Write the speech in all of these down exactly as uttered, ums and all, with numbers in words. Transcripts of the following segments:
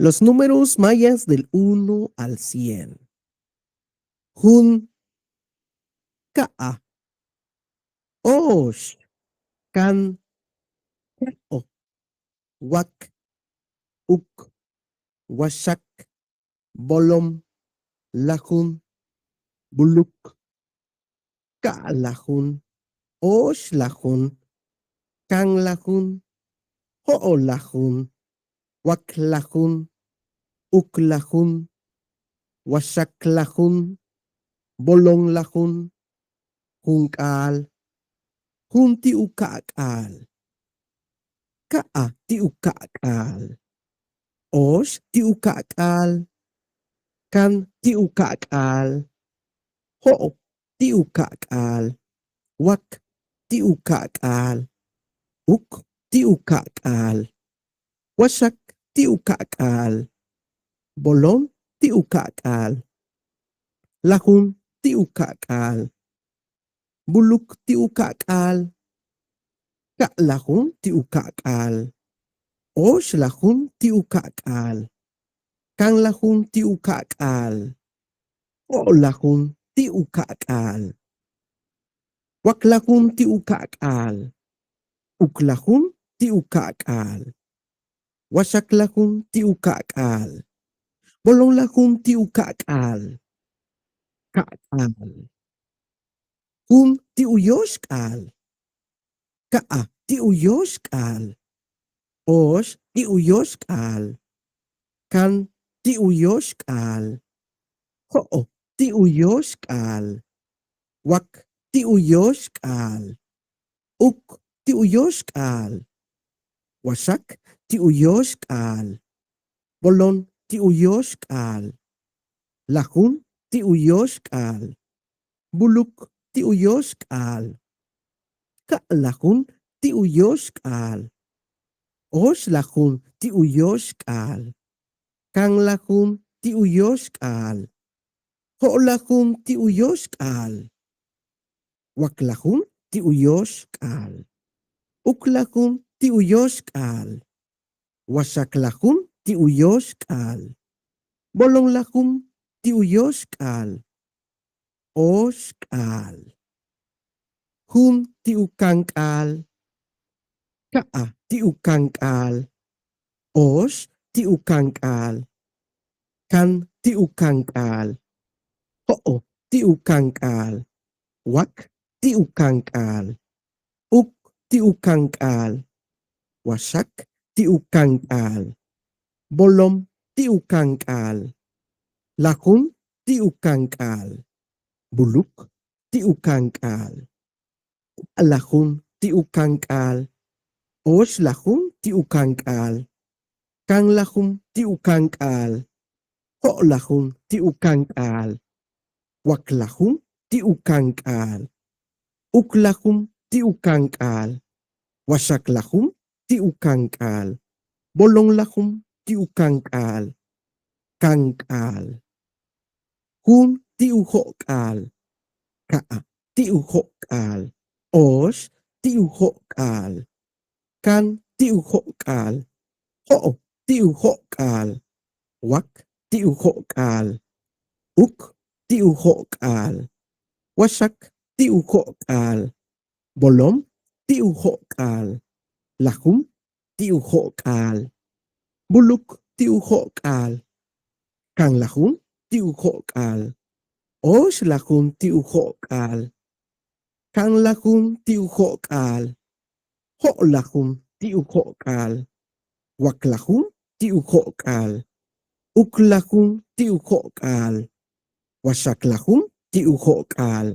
Los números mayas del uno al cien. Jun, ka'a, óox, kan, jo'o', wak, uk, waxak, bolom, lajun, buluk, ka'alajun, óoxlajun, kanlajun, jo'olajun, waklajun, uklajun, waxaklajun, bolonlajun, junk'a'al, jun ti' u ka'ak'a'al, ka'a ti' u ka'ak'a'al, óox ti' u ka'ak'a'al, kan ti' u ka'ak'a'al, jo'o' ti' u ka'ak'a'al, wak ti' u ka'ak'a'al, uk ti' u ka'ak'a'al, waxak ti' u ka'ak'a'al, bolom ti' u ka'ak'a'al, lajun ti' u ka'ak'a'al, buluk ti' u ka'ak'a'al, ka'alajun ti' u ka'ak'a'al, óoxlajun ti' u ka'ak'a'al, kanlajun ti' u ka'ak'a'al, jo'olajun ti' u ka'ak'a'al, waklajun ti' u ka'ak'a'al, uklajun ti' u ka'ak'a'al, waxaklajun ti' u ka'ak'a'al, bolonlajun ti' u ka'ak'a'al, ka'ak'a'al, jun ti' u yóoxk'a'al, ka'a ti' u yóoxk'a'al, óox ti' u yóoxk'a'al, kan ti' u yóoxk'a'al, jo'o' ti' u yóoxk'a'al, wak ti' u yóoxk'a'al, uk ti' u yóoxk'a'al, waxak ti' u yóoxk'a'al, bolon ti' u yóoxk'a'al, lajun ti' u yóoxk'a'al, buluk ti' u yóoxk'a'al, ka'alajun ti' u yóoxk'a'al, óoxlajun ti' u yóoxk'a'al, kanlajun ti' u yóoxk'a'al, jo'olajun ti' u yóoxk'a'al, waklajun ti' u yóoxk'a'al, uklajun ti' u yóoxk'a'al, waxaklajun ti' u yóoxk'a'al, bolonlajun ti' u yóoxk'a'al, óoxk'a'al, jun ti' u kank'a'al, ka'a ti' u kank'a'al, óox ti' u kank'a'al, kan ti' u kank'a'al, jo'o' ti' u kank'a'al, wak ti' u kank'a'al, uk ti' u kank'a'al, waxak ti' u kank'a'al, bolom ti' u kank'a'al, lajun ti' u kank'a'al, buluk ti' u kank'a'al, ka'alajun ti' u kank'a'al, óoxlajun ti' u kank'a'al, kanlajun ti' u kank'a'al, jo'olajun ti' u kank'a'al, waklajun ti' u kank'a'al, uklajun ti' u kank'a'al, waxaklajun ti' u kank'a'al, bolonlajun ti' u kank'a'al, kank'a'al, jun ti' u jo'k'a'al, ka'a ti' u jo'k'a'al, óox ti' u jo'k'a'al, kan ti' u jo'k'a'al, jo'o' ti' u jo'k'a'al, wak ti' u jo'k'a'al, uk ti' u jo'k'a'al, waxak ti' u jo'k'a'al, bolom ti' u jo'k'a'al, lajun ti' u jo'k'a'al, buluk ti' u jo'k'a'al, kanlajun ti' u jo'k'a'al, óoxlajun ti' u jo'k'a'al, kanlajun ti' u jo'k'a'al, jo'olajun ti' u jo'k'a'al, waklajun ti' u jo'k'a'al, uklajun ti' u jo'k'a'al, waxaklajun ti' u jo'k'a'al,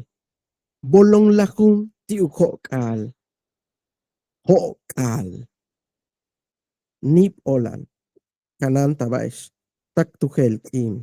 bolonlajun ti' u jo'k'a'al, jo'k'a'al. Níib óolal, kanáanta'bex tak tu jeel k'iin.